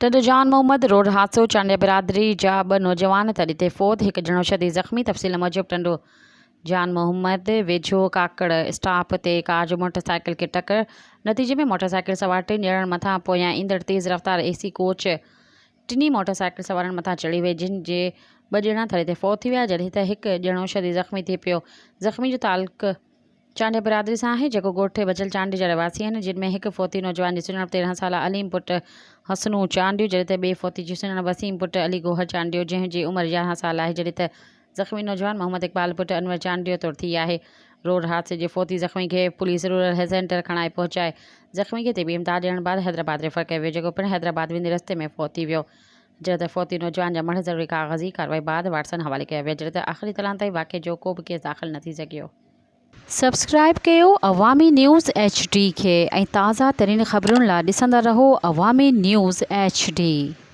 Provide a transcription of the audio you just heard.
ٽنڊو جان Muhammad road حادثو، چانڊيا برادري جا ٻه نوجوان تڏي تي فوت، هڪ ڄڻو شديد زخمي، تفصيل موجب ٽنڊو جان محمد ويجهو ڪاڪڙ اسٽاپ تي ڪار جو موٽر سائيڪل کي ٽڪر، نتيجي ۾ موٽر سائيڪل سوار ٽن ڄڻن مٿان پويان ايندڙ تيز رفتار اي سي ڪوچ ٽنهي موٽر سائيڪل سوارن مٿان چڙهي وئي، جن جي ٻه ڄڻا ٿڏي تي فوت ٿي ويا، جڏهن ته هڪ ڄڻو شديد زخمي ٿي پيو، زخمي جو تعلق. چانڊيا برادري سان آهي، جيڪو ڳوٺ بچل چانڊيي جا رهواسي آهن، جن ۾ هڪ فوتي نوجوان جي سڃاڻپ 13 سالا عليم پٽ حسنو چانڊيو، جڏهن ته ٻئي فوتي جي سڃاڻپ وسيم پٽ علي گوهر چانڊيو، جنهن جي عمر 11 سال آهي، جڏهن ته زخمي نوجوان محمد اقبال پٽ انور چانڊيو طور ٿي آهي. روڊ حادثي جي فوتي زخمي کي پوليس رورل هيلٿ سينٽر کڻائي پهچائي زخمي کي طبي امداد ڏيڻ بعد حيدرآباد ريفر ڪيو ويو، جيڪو پڻ حيدرآباد ويندي رستي ۾ فوت ٿي ويو، جڏهن ته فوتي نوجوان جا مڙهه ضروري ڪاغذي ڪارروائي بعد وارثن حوالي ڪيا ويا، جڏهن ته آخري اطلاعن تائين واقعي جو ڪو به ڪيس داخل نه ٿي سگهيو. سبسڪرائيب ڪيو عوامي نيوز ايڇ ڊي کي ۽ تازه ترين خبرن لا ڏسندا رهو عوامي نيوز ايڇ ڊي.